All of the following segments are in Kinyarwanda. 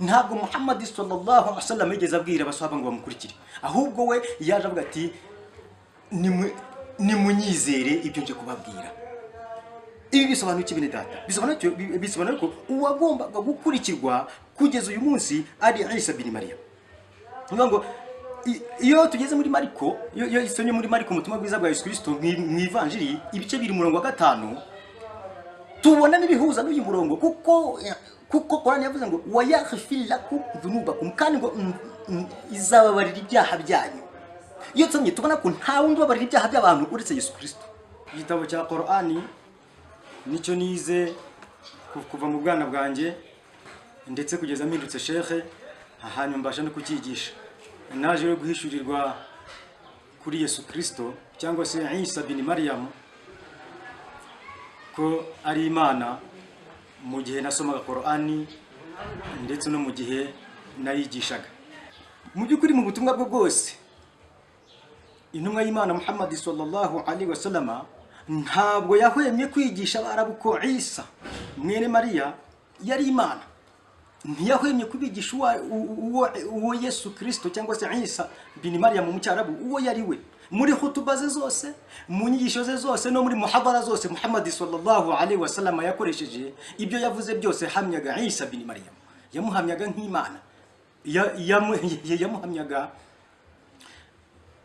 Ntabwo Muhammad sallallahu alaihi wasallam yigeze abwira abasahaba ngo bamukurikire, ahubwo we yaje avuga ati: "Nimunyizere ibyo nje kubabwira." Ibi bisobanuye iki, bene data? Bisobanuye ko uwagombaga gukurikirwa kugeza uyu munsi ari Isa bin Mariya. Ni ukuvuga ngo iyo tugeze muri Mariko, iyo isomye muri Mariko, ubutumwa bwiza bwa Yesu Kristo, mu Ivanjiri, ibice 2, umurongo wa 5, tubona n'ibihuza n'uyu murongo, kuko Korani yavuze ngo "ويغفر لكم ذنوبكم", kandi ngo izababarira ibyaha byanyu. Iyo tusomye tubona ko nta wundi ubabarira ibyaha by'abantu uretse Yesu Kristo. Igitabo cya Korani nicyo nize kuva mu bwana bwanjye ndetse kugeza mpindutse shekhe, hanyuma mbasha no kucyigisha. Naje rero guhishurirwa kuri Yesu Kristo cyangwa se Isa bin Mariyamu ko ari Imana mu gihe nasomaga Korani ndetse no mu gihe nayigishaga. Mu by'ukuri, mu butumwa bwe bwose, intumwa y'Imana Muhammad sallallahu alaihi wasallama ntabwo yahwemye kwigisha Abarabu ko Isa mwene Mariya yari Imana. Ntiyahwemye kubigisha uwo Yesu Kristo cyangwa se Isa bin Mariya mu Cyarabu uwo yari we. Muri hutuba ze zose, mu nyigisho ze zose, no muri muhadara zose Muhammad sallallahu alaihi wasallam yakoresheje, ibyo yavuze byose hamyaga Isa bin Mariya, yamuhamyaga nk'Imana, yamuhamyaga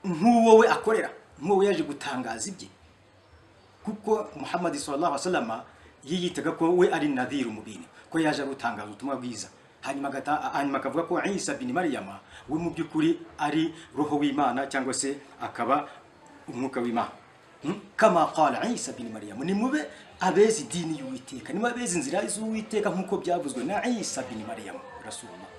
nk'uwo we akorera, nk'uwo yaje gutangaza ibye, kuko Muhammad sallallahu alaihi wasallam yiyitaga ko we ari نذير مبين, ko yaje gutangaza ubutumwa bwiza, hanyuma akavuga ko Isa bin Maryama we mu by'ukuri ari roho w'Imana cyangwa se akaba umwuka w'Imana. كما قال عيسى بن مريم, nimube abeza idini y'Uwiteka, nimube abeza inzira z'Uwiteka nk'uko byavuzwe na Isa bin Maryam Rasulullah,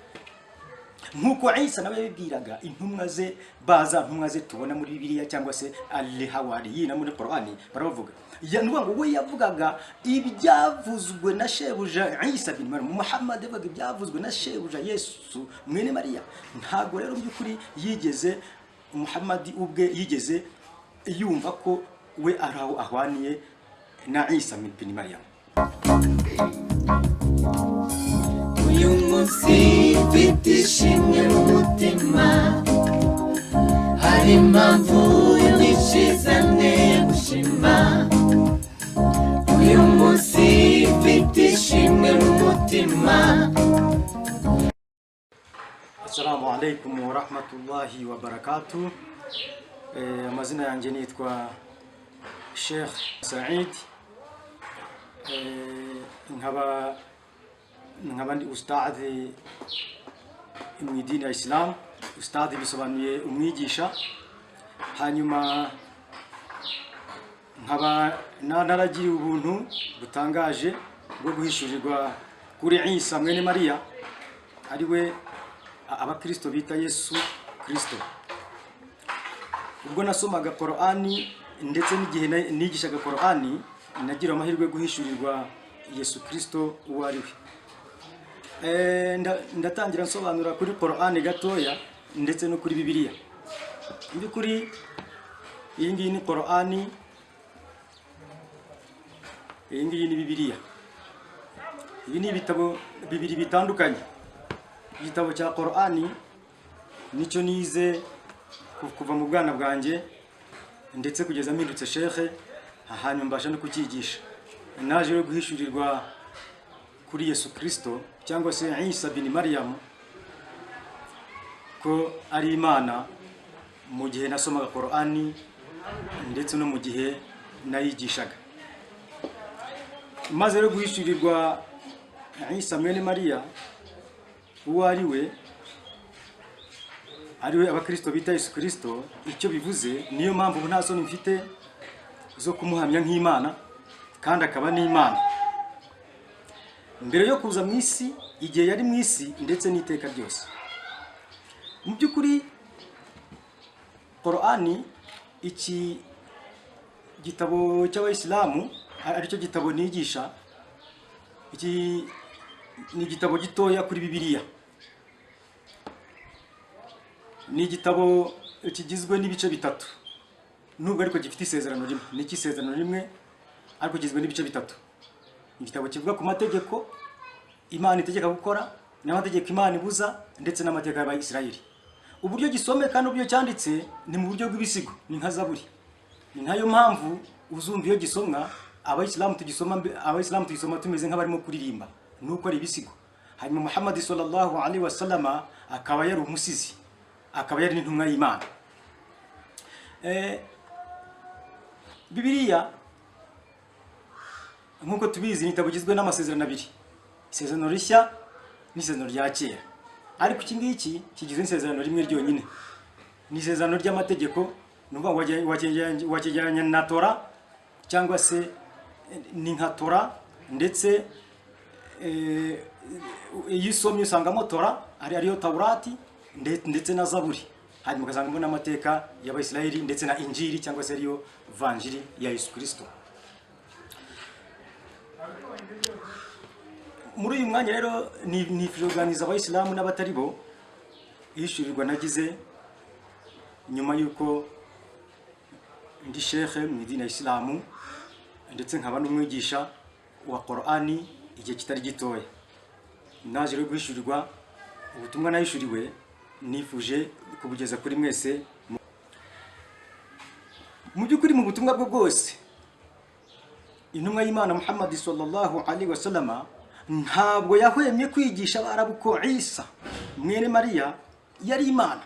nk'uko Isa nawe yabibwiraga intumwa ze, baza ntumwa ze tubona muri Bibiliya cyangwa se الحواريين muri Qur'ani barabavuga. Ni ukuvuga ngo we yavugaga ibyavuzwe na shebuja Isa bin Maryam. Muhammad yavugaga ibyavuzwe na shebuja Yesu mwene Mariya. Ntabwo rero mu by'ukuri yigeze, Muhammad ubwe yigeze yumva ko we ari aho ahwaniye na Isa bin Maryam. Uyu munsi mfite ishimwe mu mutima, hari impamvu nyinshi zanteye gushima. Uyu munsi mfite ishimwe mu mutima. السلام عليكم ورحمة الله وبركاته. Amazina yanjye nitwa Sheikh Said, nkaba ndi ustadhi mu idini ya Islam. Ustadhi bisobanuye umwigisha. Hanyuma nkaba naragiriwe ubuntu butangaje bwo guhishurirwa kuri Isa mwene Mariya, ari we abakristo bita Yesu Kristo, ubwo nasomaga Korani ndetse n'igihe nigishaga Korani. Nagira amahirwe yo guhishurirwa Yesu Kristo uwo ari we. Ndatangira nsobanura kuri Korani gatoya ndetse no kuri Bibiliya. Mu by'ukuri iyi ngiyi ni Korani, iyi ngiyi ni Bibiliya. Ibi ni ibitabo bibiri bitandukanye. Igitabo cya Korani nicyo nize kuva mu bwana bwanjye ndetse kugeza mpindutse shekhe, hanyuma mbasha no kucyigisha. Naje rero guhishurirwa kuri Yesu Kristo cyangwa se Isa bin Mariam ko ari Imana mu gihe nasomaga Korani ndetse no mu gihe nayigishaga. Maze rero guhishurirwa Isa mwene Mariya uwo ari we, ari we abakristo bita Yesu Kristo, icyo bivuze, niyo mpamvu ubu nta soni mfite zo kumuhamya nk'Imana, kandi akaba n'Imana mbere yo kuza mu isi, igihe yari mu isi, ndetse n'iteka ryose. Mu by'ukuri Korani, iki gitabo cy'Abayisilamu, aricyo gitabo nigisha, iki ni igitabo gitoya kuri Bibiliya. Ni igitabo kigizwe n'ibice bitatu, nubwo ariko gifite isezerano rimwe. Ni icy'isezerano rimwe, ariko kigizwe n'ibice bitatu. Igitabo kivuga ku mategeko Imana itegeka gukora. n'amategeko Imana ibuza, ndetse n'amateka y'Abayisiraheli. Uburyo gisomeka n'uburyo cyanditse ni mu buryo bw'ibisigo, ni nka Zaburi. Ni nayo mpamvu uzumva iyo gisomwa abayisilamu tugisoma tumeze nk'abarimo kuririmba, nuko ari ibisigo. Hanyuma Muhammad sallallahu alaihi wasallama akaba yari umusizi, akaba yari n'intumwa y'Imana. Bibiliya nk'uko tubizi ni igitabo kigizwe n'amasezerano abiri, isezerano rishya n'isezerano rya kera. Ariko iki ngiki kigizwe n'isezerano rimwe ryonyine, ni isezerano ry'amategeko. Ni ukuvuga ngo wakegeranya na Tora, cyangwa se ni nka Tora. Ndetse iyo usomye usangamo Tora ariyo Tawurati, ndetse na Zaburi, hanyuma ugasangamo n'amateka y'Abayisiraheli, ndetse na Injiri, cyangwa se ariyo Vanjiri ya Yesu Kirisito. Muri uyu mwanya rero nifuje kuganiriza abayisilamu n'abatari bo ihishurirwa nagize nyuma y'uko ndi shekhe mu idini ya Isilamu, ndetse nkaba n'umwigisha wa Korani igihe kitari gitoya. Naje rero guhishurirwa ubutumwa nahishuriwe, nifuje kubugeza kuri mwese. Mu by'ukuri, mu butumwa bwe bwose, intumwa y'Imana Muhammad sallallahu alaihi wasallama ntabwo yahwemye kwigisha Abarabu ko Isa mwene Mariya yari Imana.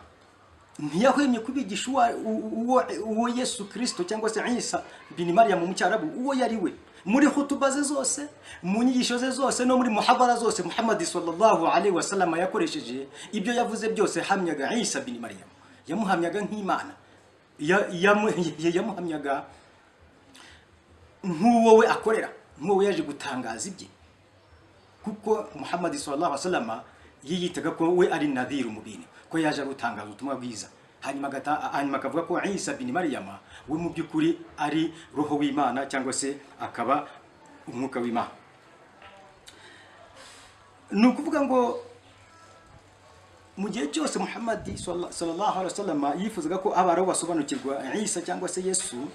Ntiyahwemye kubigisha uwo Yesu Kristo, cyangwa se Isa bin Mariya mu Cyarabu, uwo yari we. Muri hutuba ze zose, mu nyigisho ze zose, no muri muhabara zose Muhammad sallallahu alaihi wasallam yakoresheje, ibyo yavuze byose hamyaga Isa bin Mariya, yamuhamyaga nk'Imana, yamuhamyaga nk'uwo we akorera, nk'uwo yaje gutangaza ibye, kuko Muhammad sallallahu alaihi wasallam yiyitaga ko we ari nadhiru mubini, ko yaje gutangaza ubutumwa bwiza. Hanyuma akavuga ko Isa bin Maryama we mu by'ukuri ari roho w'Imana, cyangwa se akaba umwuka w'Imana. Ni ukuvuga ngo mu gihe cyose Muhammad sallallahu alaihi wasallam yifuzaga ko Abarabu basobanukirwa Isa cyangwa se Yesu,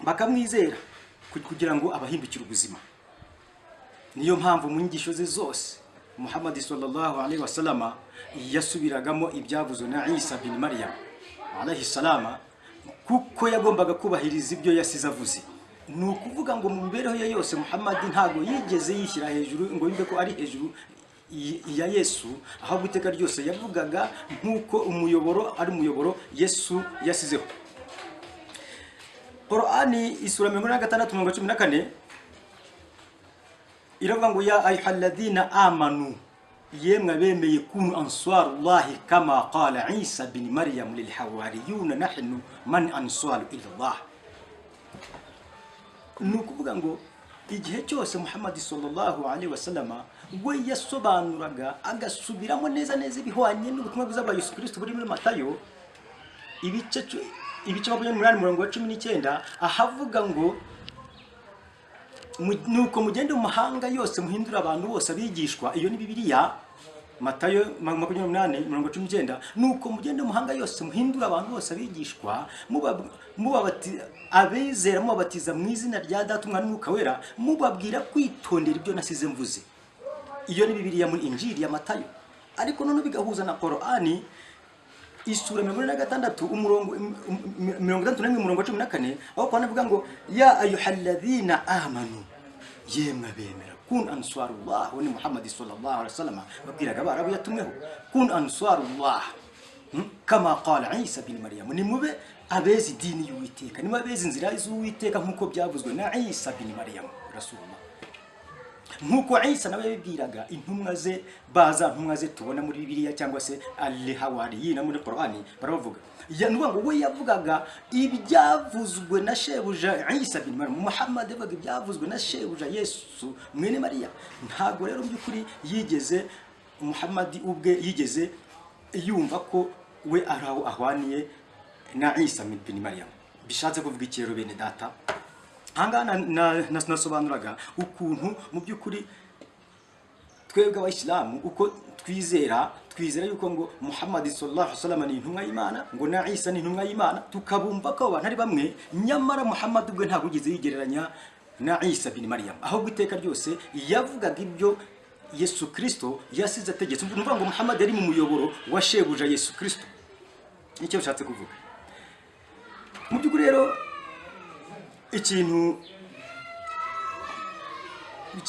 bakamwizera kugira ngo abahindukire ubuzima. Niyo mpamvu mu nyigisho ze zose Muhammad sallallahu alaihi wasallam yasubiragamo ibyavuzwe na Isa bin Maryam alayhi salama, kuko yagombaga kubahiriza ibyo yasize avuze. Ni ukuvuga ngo mu mibereho ye yose Muhammad ntabwo yigeze yishyira hejuru ngo yumve ko ari hejuru ya Yesu, ahubwo iteka ryose yavugaga nk'uko umuyoboro ari umuyoboro Yesu yasizeho. Qur'ani isura 46 mirongo 14 iravuga ngo: "Ya ayuhaladhina amanu", yemwe abemeye, "kunu ansarullahi kama qala Isa bin Maryam lilhawariyuna nahnu man ansaru ila Allah." Ni ukuvuga ngo igihe cyose Muhammad sallallahu alaihi wasallama we yasobanuraga, agasubiramo neza neza ibihwanye n'ubutumwa bwiza bwa Yesu Kristo buri muri Matayo ibice 28 umurongo wa 19, ahavuga ngo: "Nuko mugende mu mahanga yose, muhindure abantu bose abigishwa." Iyo ni Bibiliya, Matayo 28 mirongo 19. "Nuko mugende mu mahanga yose, muhindure abantu bose abigishwa, abizera mubabatiza mu izina rya Data, Umwana n'Umwuka Wera, mubabwira kwitondera ibyo nasize mvuze." Iyo ni Bibiliya muri Injili ya Matayo. Ariko noneho bigahuza na Korani isura 46 umurongo 61 umurongo wa 14, aho Korani ivuga ngo: "Ya ayuhaladhina amanu", yemwe abemera, "kun ansarullah". Uwo ni Muhammad sallallahu alaihi wasallam babwiraga Abarabu yatumweho: "Kun ansarullah kama qala Isa bin Maryam", ni mube abeza idini y'Uwiteka, ni mube abeza inzira z'Uwiteka nk'uko byavuzwe na Isa bin Maryam rasulullah, nk'uko Isa nawe yabibwiraga intumwa ze, baza ntumwa ze tubona muri Bibiliya, cyangwa se al-hawariyina muri Qur'ani barabavuga. Ni ukuvuga ngo we yavugaga ibyavuzwe na shebuja Isa bin Maryam, Muhammad yavugaga ibyavuzwe na shebuja Yesu mwene Mariya. Ntabwo rero mu by'ukuri yigeze, Muhammad ubwe yigeze yumva ko we ari aho ahwaniye na Isa bin Maryam. Bishatse kuvuga iki rero, bene data? Ahangaha nasobanuraga ukuntu mu by'ukuri twebwe Abayisilamu uko twizera yuko ngo Muhammad sallallahu alaihi wasallam ni intumwa y'Imana, ngo na Isa ni intumwa y'Imana, tukabumva ko abo bantu ari bamwe. Nyamara Muhammad ubwe ntabwo yigeze yigereranya na Isa bin Maryam, ahubwo iteka ryose yavugaga ibyo Yesu Kristo yasize ategetse. Ni ukuvuga ngo Muhammad yari mu muyoboro wa shebuja Yesu Kristo, nicyo bishatse kuvuga. Mu by'ukuri rero, ikintu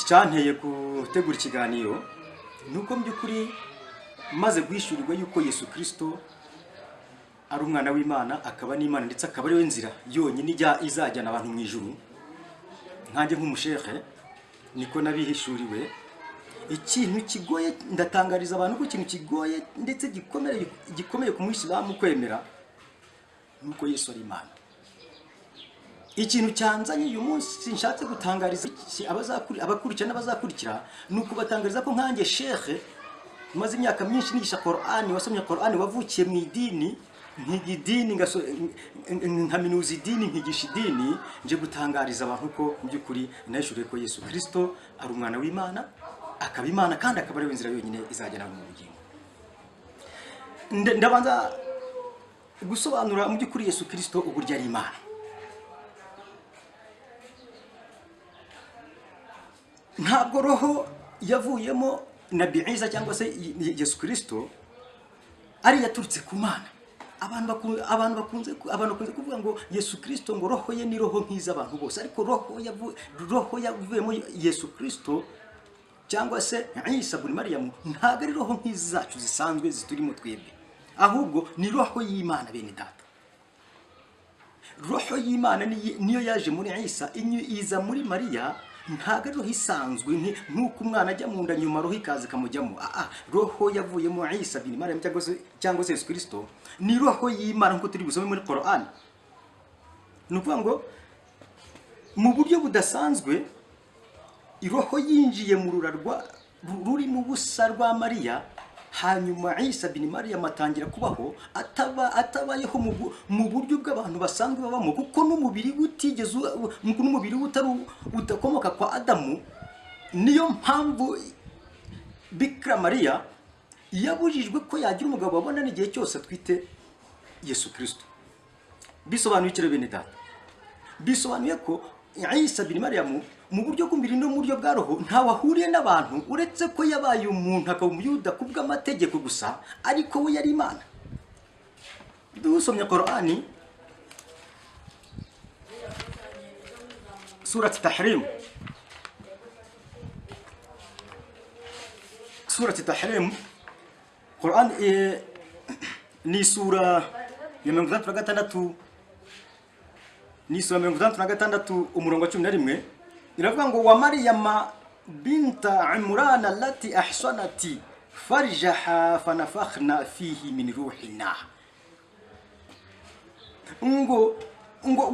cyanteye gutegura ikiganiro ni uko mu by'ukuri maze guhishurirwa yuko Yesu Kristo ari umwana w'Imana, akaba n'Imana, ndetse akaba ariwe nzira yonyine ijya izajyana abantu mu ijuru. Nkanjye nk'umushehe niko nabihishuriwe. Ikintu kigoye, ndatangariza abantu ko ikintu kigoye ndetse gikomeye, gikomeye ku muyisilamu kwemera, ni uko Yesu ari Imana. Ikintu cyanzanye uyu munsi nshatse gutangariza abakurikira n'abazakurikira, ni ukubatangariza ko nkanjye shehe maze imyaka myinshi nigisha Korani, wasomye Korani, wavukiye mu idini, nkiga idini, nkaminuza idini, nkigisha idini, nje gutangariza abantu ko mu by'ukuri nahishuriwe ko Yesu Kristo ari umwana w'Imana, akaba Imana, kandi akaba ariwe nzira yonyine izagera mu bugingo. Ndabanza gusobanura mu by'ukuri Yesu Kristo uburyo ari Imana. Ntabwo roho yavuyemo Nabi Isa cyangwa se Yesu Kristo ari yaturutse ku Mana. Abantu bakunze kuvuga ngo Yesu Kristo, ngo roho ye ni roho nk'iz'abantu bose, ariko roho yavuyemo Yesu Kristo cyangwa se Isa bun Mariyamu ntabwo ari roho nk'izi zacu zisanzwe ziturimo twebwe, ahubwo ni roho y'Imana. Bene data, roho y'Imana niyo yaje muri Isa, iza muri Mariya. Ntabwo ari roho isanzwe nk'uko umwana ajya mu nda, nyuma roho ikaza ikamujyamo. Roho yavuyemo Isa bin Mariyamu cyangwa se Yesu Kristo ni roho y'Imana, nk'uko turi busome muri Korani. Ni ukuvuga ngo mu buryo budasanzwe roho yinjiye mu rura rurimo ubusa rwa Mariya, hanyuma Isa bin Mariam atangira kubaho atabayeho mu buryo bw'abantu basanzwe babamo, kuko n'umubiri we utigeze n'umubiri we utari udakomoka kwa Adamu. Niyo mpamvu Bikira Mariya yabujijwe ko yagira umugabo babona n'igihe cyose atwite Yesu Kristo. Bisobanuye iki rero, bene data? Bisobanuye ko Isa bin Mariam mu buryo bw'umubiri no mu buryo bwa roho ntawe ahuriye n'abantu, uretse ko yabaye umuntu akaba umuyuda ku bw'amategeko gusa, ariko we yari Imana. Dusomye Korani, Surat Tahrim, Surat Tahrim, Quran, ni sura ya 66, ni sura 66, umurongo wa 11, iravuga ngo: "Wa Mariyama binta Imran allati ahsanati farjaha fanafakhna fihi min ruhina." Ngo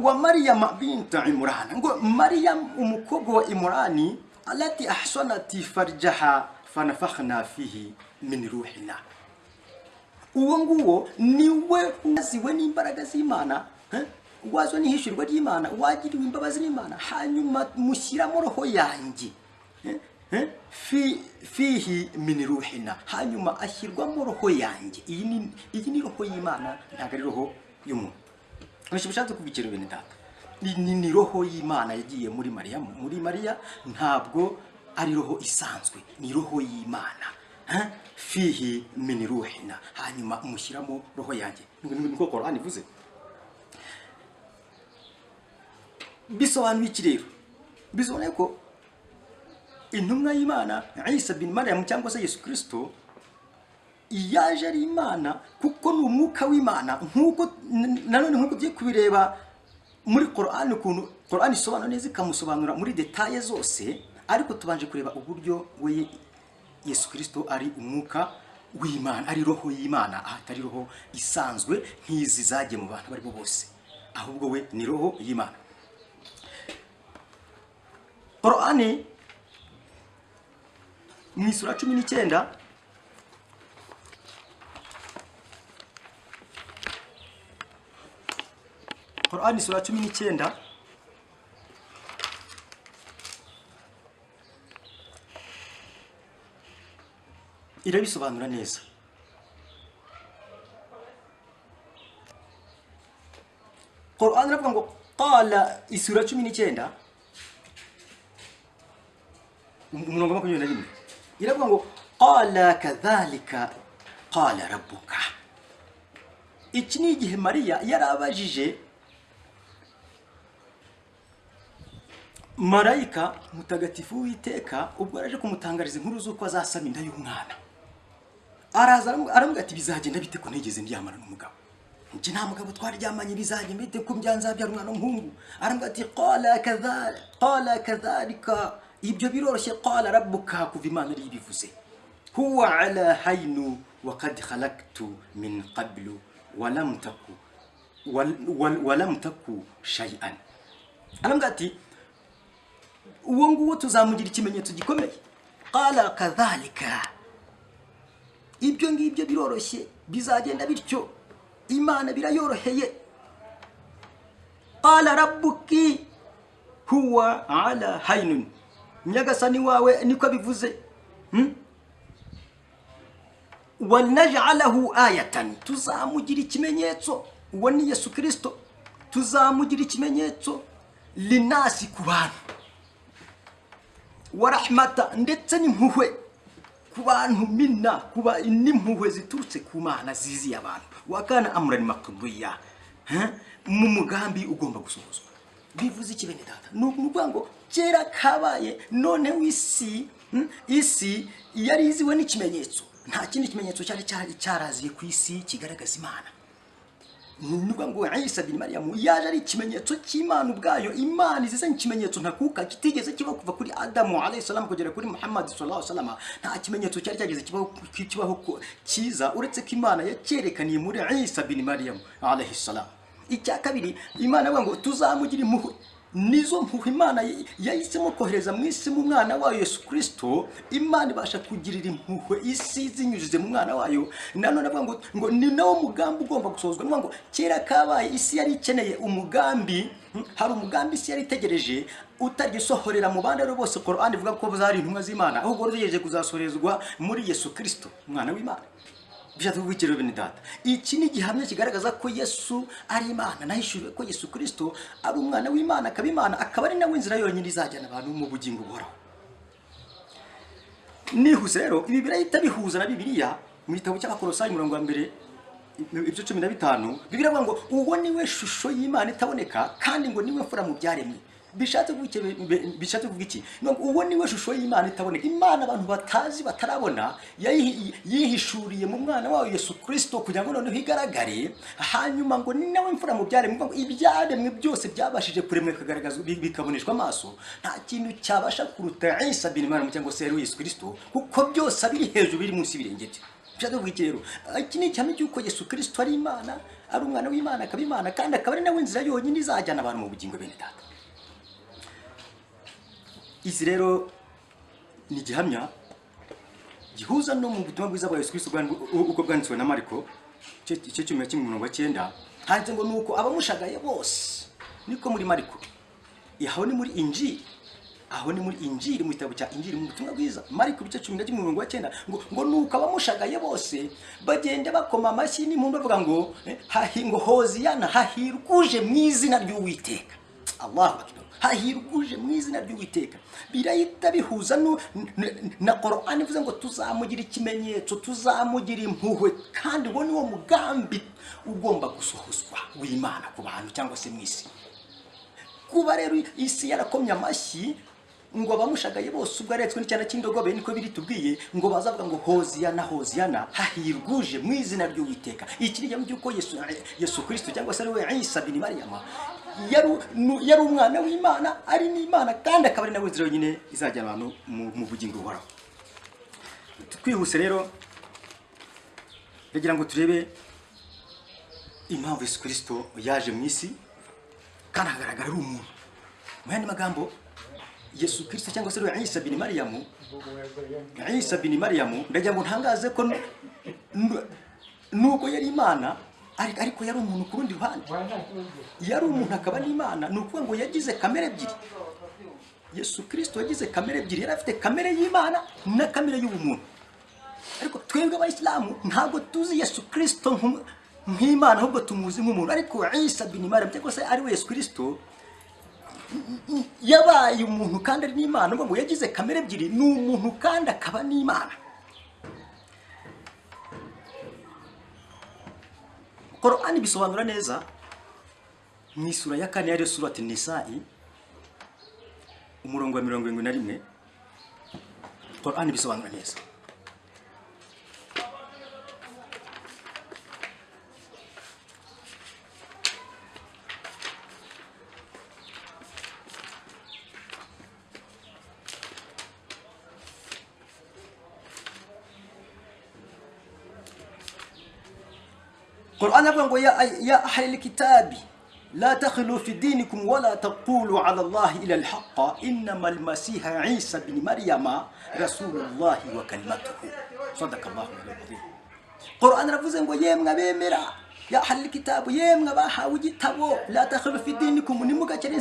wa Mariyama binta Imran, ngo Mariyam umukobwa wa Imrani, allati ahsanati farjaha fanafakhna fihi min ruhina, uwo nguwo niwe waziwe n'imbaraga z'Imana, eh? Wazwe n'ihishurwa ry'Imana, wagiriwe imbabazi n'Imana, hanyuma mushyiramo roho yanjye. Eh? Eh? Fihi min ruhina, hanyuma ashyirwamo roho yanjye. Iyi ni roho y'Imana, ntabwo ari roho y'umuntu. Bishatse kuvuga ikintu, bene data, ni roho y'Imana yagiye muri Mariya, muri Mariya. Ntabwo ari roho isanzwe, ni roho y'Imana. Ha? Fihi min ruhina, hanyuma mushyiramo roho yanjye. Niko Korani ivuze. Bisobanuye iki rero? Bisobanuye ko intumwa y'Imana Isa bin Mariam cyangwa se Yesu Kristo yaje ari Imana, kuko ni umwuka w'Imana, nk'uko nanone nk'uko tugiye kubireba muri Korani, ukuntu Korani isobanura neza, ikamusobanura muri détails zose. Ariko tubanje kureba uburyo we Yesu Kristo ari umwuka w'Imana, ari roho y'Imana, atari roho isanzwe nk'izi zagiye mu bantu abo ari bo bose, ahubwo we ni roho y'Imana. Korani mu isura 19, Korani isura 19, irabisobanura neza. Korani iravuga ngo qala, isura 19, umurongo wa 21. Iravuga ngo qala kadhalika qala rabbuka. Iki ni igihe Mariya yarabajije marayika mutagatifu w'Uwiteka, ubwo araje kumutangariza inkuru z'uko azasama inda y'umwana. Araza aramubwira ati bizagenda bite ko ntigeze ndyamana n'umugabo? Njye nta mugabo twaryamanye, bizagenda bite ko nzabyara umwana w'umuhungu? Aramubwira ati qala kadhalika, qala kadhalika, ibyo biroroshye, qala rabbuka, kuva Imana ariyo ibivuze. Huwa ala haynu wa qad khalaqtu min qablu wa lam taku wa lam taku shay'an. Aramubwira ati uwo nguwo tuzamugira ikimenyetso gikomeye. Qala kadhalika, ibyo ngibyo biroroshye, bizagenda bityo, Imana birayoroheye. Qala rabbuki huwa ala haynun, nyagasani wawe niko abivuze. Walnaj'alahu ayatan, tuzamugira ikimenyetso, uwo ni Yesu Kristo, tuzamugira ikimenyetso linasi, ku bantu, wa rahmata, ndetse n'impuhwe ku bantu, minna, kuba n'impuhwe ziturutse ku Mana ziziye abantu. Wa kana amran maqdiya, mu mugambi ugomba gusohozwa. Bivuze iki bene data? Ni ukuvuga ngo kera kabaye, noneho isi isi yari iziwe n'ikimenyetso. Nta kindi kimenyetso cyari cyaraziye ku isi kigaragaza Imana. Ni ukuvuga ngo Isa bin Mariyamu yaje ari ikimenyetso cy'Imana ubwayo. Imana izizanye ikimenyetso ntakuka kitigeze kibaho kuva kuri Adamu alayhi salam kugera kuri Muhammad sallallahu alaihi wasallam. Nta kimenyetso cyari cyageze kibaho cyiza uretse ko Imana yacyerekaniye muri Isa bin Mariyamu alayhi salam. Icya kabiri, Imana ivuga ngo tuzamugira impuhwe. Nizo mpuhwe Imana yahisemo kohereza mu isi mu mwana wayo Yesu Kristo. Imana ibasha kugirira impuhwe isi zinyujije mu mwana wayo. Nanone avuga ngo ni nawo mugambi ugomba gusohozwa. Ni ngo kera kabaye isi yari ikeneye umugambi, hari umugambi isi yari itegereje utagisohorera mu bandi rero bose Qur'an ivuga ko zari intumwa z'Imana, ahubwo wari utegereje kuzasorezwa muri Yesu Kristo umwana w'Imana. Bishatse kuvuga iki rero bene data? Iki ni igihamya kigaragaza ko Yesu ari Imana. Nahishuriwe ko Yesu Kristo ari umwana w'Imana, akaba Imana, akaba ari nawe inzira yonyine izajyana abantu mu bugingo buhoraho. Nihuse rero, ibi birahita bihuza na Bibiliya mu gitabo cy'Abakolosayi umurongo wa 1 ibice 15. Bibiliya ivuga ngo uwo niwe shusho y'Imana itaboneka, kandi ngo niwe mfura mu byaremwe. Bishatse kuvuga iki? Bishatse kuvuga iki? Uwo niwe shusho y'Imana itaboneka. Imana abantu batazi batarabona yihishuriye mu mwana wayo Yesu Kristo kugira ngo noneho igaragare. Hanyuma ngo ni nawe mfura mu byaremwe, ngo ibyaremwe byose byabashije kuremwa bikagaragazwa bikaboneshwa amaso, nta kintu cyabasha kuruta Isa bin Maryam cyangwa se Yesu Kristo, kuko byose abiri hejuru biri munsi y'ibirenge bye. Bishatse kuvuga iki rero? Iki ni igihamya cy'uko Yesu Kristo ari Imana, ari umwana w'Imana, akaba Imana, kandi akaba ari nawe nzira yonyine izajyana abantu mu bugingo bene data. Izi rero ni igihamya gihuza no mu butumwa bwiza bwa Yesu Kristo uko bwanditswe na Mariko igice 11:9, handitse ngo nuko abamushagaye bose, niko muri Mariko, aho ni muri Injili, aho ni muri Injili, mu gitabo cya Injili, mu butumwa bwiza Mariko ibice 11:9, ngo nuko abamushagaye bose bagenda bakoma amashyi n'impundu bavuga ngo ngo hoziyana, hahirwuje mu izina ry'Uwiteka. Allahu akbar, hahirwuje mu izina ry'Uwiteka. Birahita bihuza na Qur'an ivuze ngo tuzamugira ikimenyetso, tuzamugira impuhwe, kandi uwo ni wo mugambi ugomba gusohozwa w'Imana ku bantu cyangwa se mu isi. Kuba rero isi yarakomye amashyi ngo abamushagaye bose ubwo aretswe n'icyana cy'indogobe, niko biri tubwiye ngo bazavuga ngo hoziyana, hoziyana, hahirwuje mu izina ry'Uwiteka. Iki ni igihamya cy'uko Yesu Kristo cyangwa se ari we Isa bin Maryam yari umwana w'Imana, ari n'Imana, kandi akaba ari nawe nzira yonyine izajyana abantu mu bugingo buhoraho. Twihuse rero, ndagira ngo turebe impamvu Yesu Kristo yaje mu isi kandi agaragara ari umuntu. Mu yandi magambo, Yesu Kristo cyangwa se Isa bin Maryam, Isa bin Maryam, ndagira ngo ntangaze ko nubwo yari Imana, ariko yari umuntu ku rundi ruhande. Yari umuntu akaba n'Imana. Ni ukuvuga ngo yagize kamere ebyiri. Yesu Kristo yagize kamere ebyiri, yari afite kamere y'Imana na kamere y'ubumuntu. Ariko twebwe abayisilamu ntabwo tuzi Yesu Kristo nk'Imana, ahubwo tumuzi nk'umuntu. Ariko Isa bin Maryam cyangwa se ari we Yesu Kristo Yabaye umuntu kandi ari n'Imana. Ngo yagize kamere ebyiri, ni umuntu kandi akaba n'Imana. Qur'an bisobanura neza mu isura ya 4 ya surati Nisa'i, umurongo wa 71. Qur'an bisobanura neza. Qur'an avuga ngo ya ahli kitabi la takhlu fi dinikum wala taqulu ala Allahi ila al-haqqa innama al-masiha Isa ibn Maryama rasulullahi wa kalimatuhu sadaqa Allahu al-azim. Qur'an aravuze ngo yemwe abemera, ya ahli kitabu, yemwe abahawe igitabo, la takhlu fi dinikum, nimugakere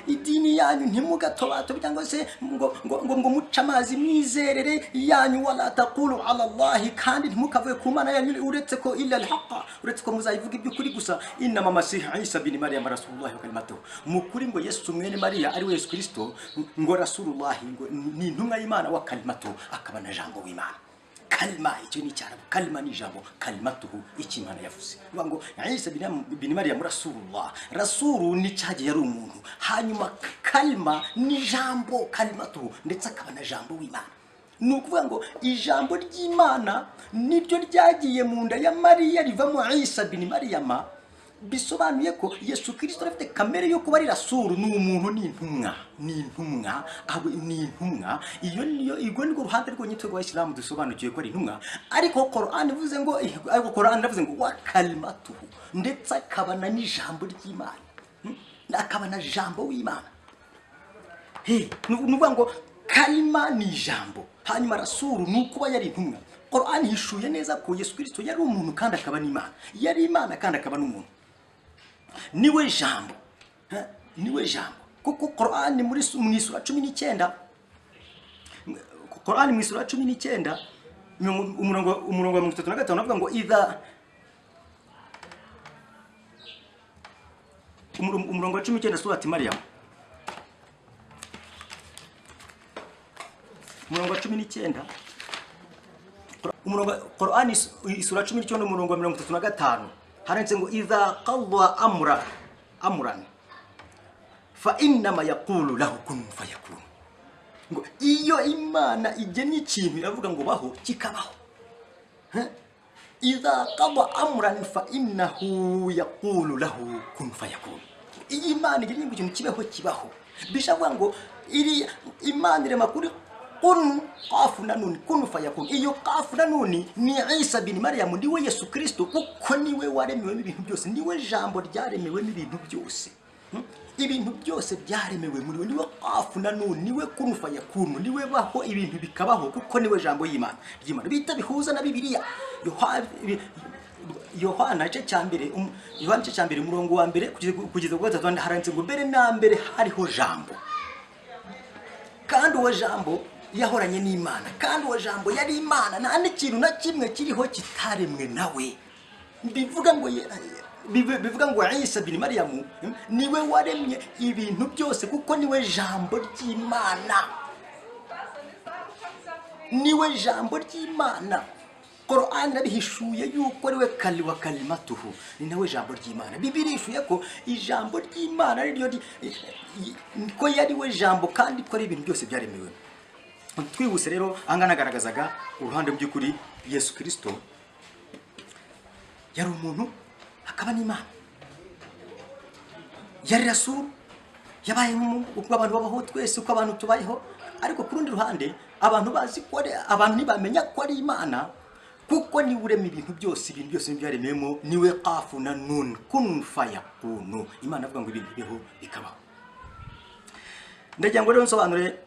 idini yanyu, ntimugatobato cyangwa se ngo ngo ngo muce amazi mwizerere yanyu, wala taqulu ala Allahi, kandi ntimukavuge ku Mana yanyu uretse ko illa al-haqqa, uretse ko muzayivuga iby'ukuri gusa. Innama masiha Isa bin Maryam rasulullahi wa kalimatuhu, mukuri ngo Yesu mwene Mariya ari we Yesu Kristo, ngo rasulullahi, ngo ni intumwa y'Imana, wa kalimatuhu, akaba na jambo w'Imana. Kalima icyo ni icyarabu, kalima ni ijambo, kalimatuhu icyo Imana yavuze. Bivuga ngo Isa bin Maryam rasulullah, rasulu ni cyagiye ari umuntu, hanyuma kalima ni jambo, kalimatuhu, ndetse akaba na jambo w'Imana. Ni ukuvuga ngo ijambo ry'Imana niryo ryagiye mu nda ya Mariya rivamo Isa bin Maryama. Bisobanuye ko Yesu Kristo afite kamere yo kuba ari rasulu, ni umuntu, ni intumwa, ni intumwa, abo ni intumwa. Iyo niyo igwo ni ruhande rwonyine twebwe Abayisilamu dusobanukiwe ko ari intumwa. Ariko Qur'an ivuze ngo, ariko Qur'an iravuze ngo wa kalimatuhu, ndetse akabana n'ijambo ry'Imana, akaba na jambo w'Imana. He, ni ukuvuga ngo kalima ni ijambo, hanyuma rasulu ni ukuba yari intumwa. Qur'an hishuye neza ko Yesu Kristo yari umuntu kandi akaba n'Imana, yari Imana kandi akaba n'umuntu. Niwe jambo, niwe jambo. Kuko Qur'an muri mu isura 19, Qur'an mu isura 19 umurongo wa 35 avuga ngo idha, umurongo wa 19 surati Maryam, umurongo wa 19, umurongo Qur'an isura 19 umurongo wa 35 haranditse ngo idha qadha amran fa innama yaqulu lahu kun fayakun. Ngo iyo Imana igennye ikintu iravuga ngo baho kikabaho. Idha qadha amran fa innahu yaqulu lahu kun fayakun. Iyo Imana igennye ngo ikintu kibeho kibaho. Bishavuga ngo iri Imana irema kuri kun qafu na nun kun fayakun. Iyo qafu na nun ni Isa bin Maryam, niwe Yesu Kristo, kuko niwe waremewe n'ibintu byose, niwe jambo ryaremewe n'ibintu byose. Ibintu byose byaremewe muri we, niwe qafu na nun, niwe kun fayakun, niwe baho ibintu bikabaho, kuko niwe jambo y'Imana. Ry'Imana bita bihuza na Bibiliya. Yohana igice cya mbere, Yohana igice cya mbere umurongo wa mbere kugeza ku gatatu haranditse ngo mbere na mbere hariho jambo, kandi uwo jambo yahoranye n'Imana, kandi uwo jambo yari Imana, nta n'ikintu na kimwe kiriho kitaremwe nawe. Bivuga ngo Isa bin Maryam niwe waremye ibintu byose, kuko niwe jambo ry'Imana, niwe jambo ry'Imana. Qur'an irabihishuye yuko ariwe kali wa kalimatuhu, ni nawe jambo ry'Imana. Bibiliya ishuye ko ijambo ry'Imana ari ryo ko yari we jambo, kandi ko ari ibintu byose byaremewe. Twihuse rero ahangana agaragazaga uruhande by'ukuri Yesu Kristo yari umuntu akaba n'Imana, yari rasulu, yabaye uko abantu babaho twese, uko abantu tubayeho. Ariko ku rundi ruhande abantu bazi ko abantu ntibamenya ko ari Imana, kuko niwe urema ibintu byose, ibintu byose byaremewemo, niwe qafu na nun kun fayakunu. Imana avuga ngo ibintu bibeho bikabaho. Ndagira ngo rero nsobanure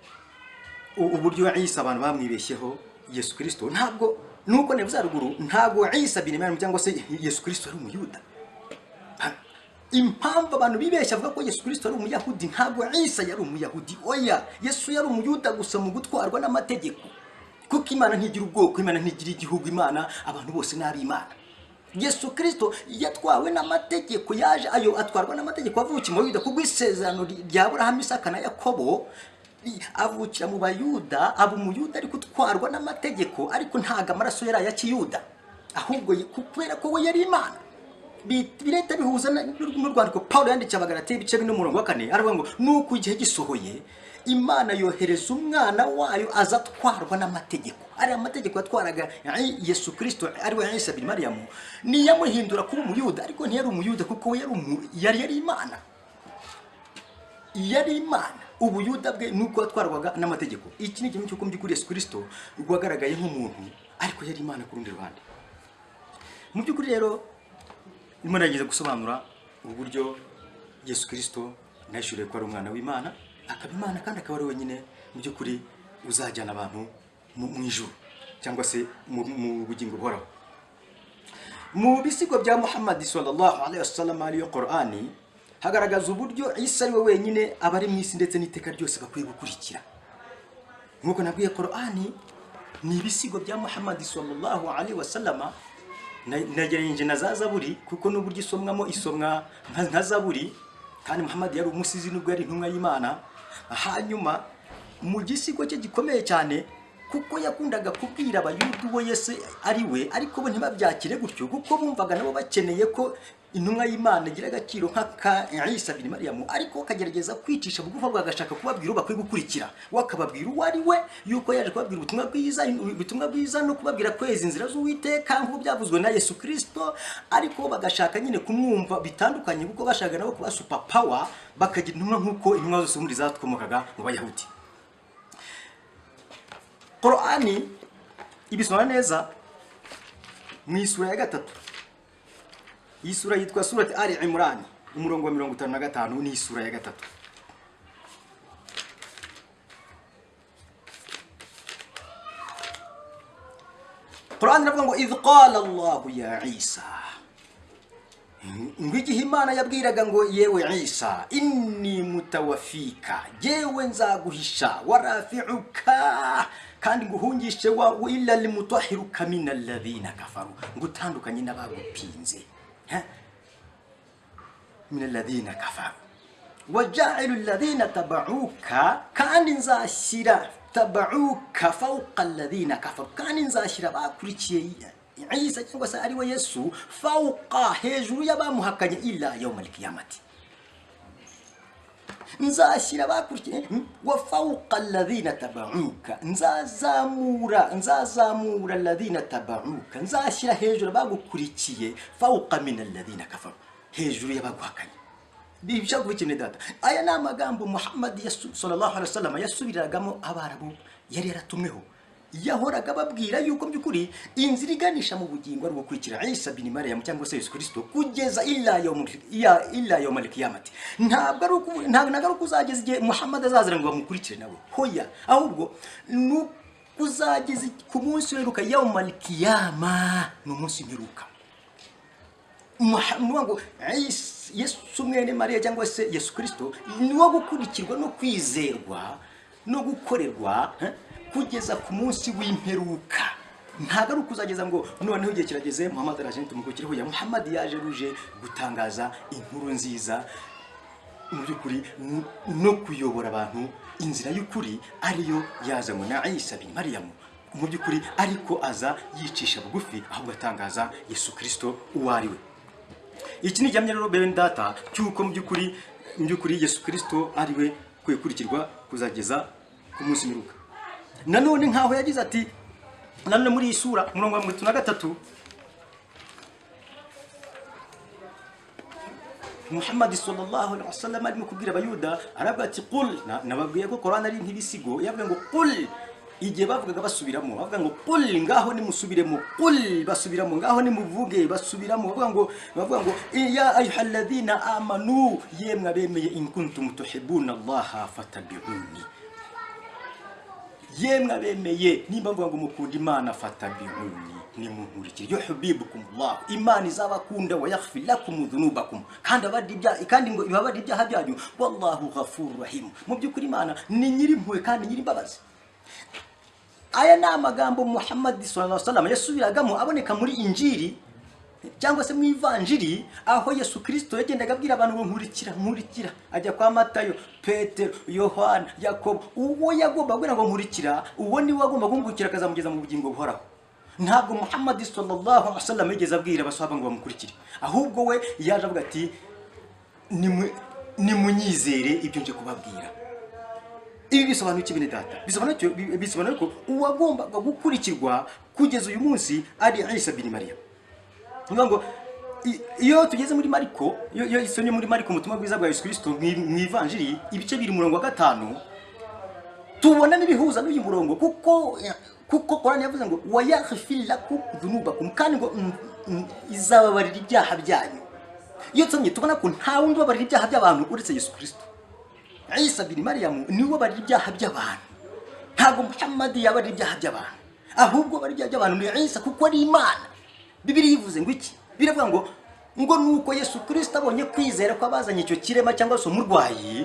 uburyo Isa abantu bamwibeshyeho Yesu Kristo. Ntabwo nuko nevuze haruguru, ntabwo Isa bin Maryam cyangwa se Yesu Kristo ari umuyuda. Impamvu abantu bibeshya avuga ko Yesu Kristo ari umuyahudi, ntabwo Isa yari umuyahudi. Oya, Yesu yari umuyuda gusa mu gutwarwa n'amategeko, kuko Imana ntigira ubwoko, Imana ntigira igihugu, Imana abantu bose ni ab'Imana. Yesu Kristo yatwawe n'amategeko, yaje ayo atwarwa n'amategeko, avukiye mu Bayuda kubw'isezerano rya Aburahamu, Isaka na Yakobo. Avukira mu Bayuda, aba Umuyuda ariko utwarwa n'amategeko, ariko ntago amaraso yari aya kiyuda, ahubwo kubera ko we yari Imana. Birahita bihuza n'urwandiko Paul yandikiye Abagalatiya, ibice 4, umurongo wa 4. Aravuga ngo nuko igihe gisohoye, Imana yohereza umwana wayo, aza atwarwa n'amategeko. Ariya mategeko yatwaraga Yesu Kristo, ari we Isa bin Mariyamu, niyamuhindura kuba Umuyuda, ariko ntiyari Umuyuda kuko we yari Imana, yari Imana. Ubuyuda bwe ni uko yatwarwaga n'amategeko. Iki ni ikintu cy'uko mu by'ukuri Yesu Kristo wagaragaye nk'umuntu, ariko yari Imana ku rundi ruhande. Mu by'ukuri rero ndimo ngerageza gusobanura uburyo Yesu Kristo nahishuriwe ko ari umwana w'Imana, akaba Imana, kandi akaba ari wenyine mu by'ukuri uzajyana abantu mu ijuru cyangwa se mu bugingo buhoraho. Mu bisigo bya Muhammad sallallahu alaihi wasallam, ariyo Qur'ani, hagaragaza uburyo Isa ari we wenyine abari mu isi ndetse n'iteka ryose bakwiye gukurikira. Nk'uko nabwiye, Qur'ani ni ibisigo bya Muhammad sallallahu alaihi wasallama. Nagereranyije na za Zaburi kuko n'uburyo isomwamo isomwa nka Zaburi, kandi Muhammad yari umusizi nubwo yari intumwa y'Imana. Hanyuma mu gisigo cye gikomeye cyane, kuko yakundaga kubwira Abayuda uwo Yesu ari we, ariko bo ntibabyakire gutyo, kuko bumvaga nabo bakeneye ko intumwa y'Imana igira agaciro nk'aka Isa bin Mariyamu, ariko akagerageza kwicisha bugufi, ahubwo agashaka kubabwira uwo bakwiye gukurikira. We akababwira uwo ari we, yuko yaje kubabwira ubutumwa bwiza, ubutumwa bwiza no kubabwira kweza inzira z'Uwiteka nk'uko byavuzwe na Yesu Kristo. Ariko bo bagashaka nyine kumwumva bitandukanye, kuko bashaka nabo kuba super power, bakagira intumwa nk'uko intumwa zose ubundi zatwomokaga mu Bayahudi. Qur'ani ibisobanura neza mu isura ya 3. Iyi sura yitwa Surati Ali Imran, umurongo wa 55, ni isura ya 3. Qur'an iravuga ngo: "Idh qala Allahu ya Isa", ngo igihe Imana yabwiraga ngo: "Yewe Isa, inni mutawafika", yewe nzaguhisha, "warafi'uka", kandi nguhungishe, wa illa limutahiruka min alladhina kafaru, ngo utandukanye n'abagupinze. Ha? "Min alladhina kafaru, wajailu alladhina tabauka", kandi nzashyira "tabauka fawqa alladhina kafaru", kandi nzashyira bakurikiye Isa cyangwa se ari we Yesu, "fawqa", hejuru y'abamuhakanye, "ila yawm alqiyamati". Nzashyira bakurikiye wa fawqa alladhina tabauka, nzazamura alladhina tabauka, nzashyira hejuru abagukurikiye, "fawqa min alladhina kafaru", hejuru y'abaguhakanye. Bishaka kuba data. Aya ni amagambo Muhammad sallallahu alaihi wasallam yasubiriragamo Abarabu yari yaratumweho. Yahoraga ababwira yuko by'ukuri inzira iganisha mu bugingo ari ugukurikira Isa bin Mariam cyangwa se Yesu Kristo kugeza ila yawm alqiyamati. Ntabwo ari ukuzageza igihe Muhammad azazira ngo bamukurikire nawe, hoya, ahubwo ni kuzageza ku munsi w'imperuka. Yawm alqiyama ni umunsi w'imperuka. Ni ngo Yesu mwene Mariya cyangwa se Yesu Kristo ni wo gukurikirwa no kwizerwa no gukorerwa kugeza ku munsi w'imperuka. Ntabwo ari ukuzageza ngo noneho igihe kirageze, Muhammad araje, tumukurikire. Hoya, Muhammad yaje ruje gutangaza inkuru nziza mu by'ukuri no kuyobora abantu inzira y'ukuri, ariyo yazanywe na Isa bin Mariyamu mu by'ukuri, ariko aza yicisha bugufi, ahubwo atangaza Yesu Kristo uwo ari we. Iki ni igihamya rero, bene data, cy'uko mu by'ukuri Yesu Kristo ari we ukwiye gukurikirwa kuzageza ku munsi w'imperuka. Nanone nkaho yagize ati, nanone muri iyi sura, umurongo wa 33, Muhammad sallallahu alaihi wasallam arimo kubwira Abayuda, aravuga ati: "Qul". Nababwiye ko Qur'an ari nk'ibisigo. Yavuga ngo "qul". Igihe bavugaga basubiramo, bavuga ngo "qul", ngaho nimusubiremo, "qul", basubiramo, ngaho nimuvuge, basubiramo, bavuga ngo: "Ya ayyuhalladhina amanu", yemwe abemeye, "in kuntum tuhibbuna Allaha fattabi'uni", yemwe abemeye, nimba mvuga ngo mukunda Imana, "fattabi'uni", nimunkurikire, "yuhibbukum Allah", Imana izabakunda, "wa yaghfir lakum dhunubakum", kandi abadi ibyaha, kandi ngo ibabarire ibyaha byanyu, "wallahu ghafurur rahim", mu by'ukuri Imana ni nyirimpuhwe kandi nyirimbabazi. Aya ni amagambo Muhammad sallallahu alaihi wasallam yasubiragamo, aboneka muri Injiri. Cyangwa se mu Ivanjiri, aho Yesu Kirisito yagendaga abwira abantu ngo "Nkurikira, nkurikira", ajya kwa Matayo, Petero, Yohana, Yakobo, uwo yagomba kubwira ngo "Nkurikira", uwo niwe agomba kumukurikira akazamugeza mu bugingo buhoraho. Ntabwo Muhammad sallallahu alaihi wasallam yigeze abwira abasahaba ngo bamukurikire, ahubwo we yaje avuga ati "Nimunyizere ibyo nje kubabwira." Ibi bisobanuye iki, bene data? Bisobanuye ko uwagombaga gukurikirwa kugeza uyu munsi ari Isa bin Mariya. Ni ukuvuga ngo iyo tugeze muri Mariko, iyo isomye muri Mariko, ubutumwa bwiza bwa Yesu Kristo, mu Ivanjiri, ibice 2, umurongo wa 5, tubona n'ibihuza n'uyu murongo, kuko Korani yavuze ngo "Wayaghfir lakum dhunubakum", kandi ngo izababarira ibyaha byanyu. Iyo tusomye tubona ko nta wundi ubabarira ibyaha by'abantu uretse Yesu Kristo. Isa bin Mariyamu niwe ubabarira ibyaha by'abantu. Ntabwo Muhammad yabarira ibyaha by'abantu, ahubwo abarira ibyaha by'abantu ni Isa, kuko ari Imana. Bibiliya ivuze ngo iki? Biravuga ngo nuko Yesu Kristo abonye kwizera kw'abazanye icyo kirema cyangwa se umurwayi,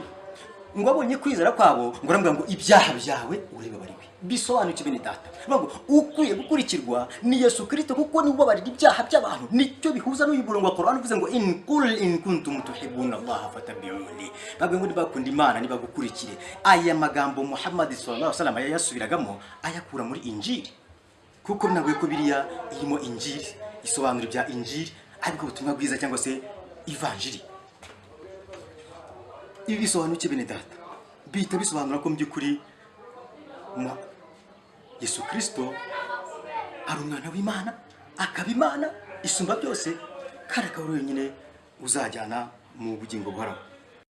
ngo abonye kwizera kwabo, ngo aramubwira ngo "Ibyaha byawe urabibabariwe." Bisobanuye bene data? Bivuga ngo ukwiye gukurikirwa ni Yesu Kristo, kuko niwe ubabarira ibyaha by'abantu. Nicyo bihuza n'uyu murongo wa Korani uvuze ngo in qul in kuntum tuhibbuna Allaha fattabi'uni. Babwiye ngo nibakunda Imana nibagukurikire. Aya magambo Muhammad sallallahu alaihi wasallam yayasubiragamo ayakura muri Injili, kuko nabwiye ko biriya irimo Injili, isobanura ibya Injili, ariko ubutumwa bwiza cyangwa se Ivanjiri. Ibi bisobanura iki, bene data? Bihita bisobanura ko mu by'ukuri Yesu Kirisito ari umwana w'Imana, akaba Imana isumba byose, kandi akaba ari wenyine uzajyana mu bugingo buhoraho.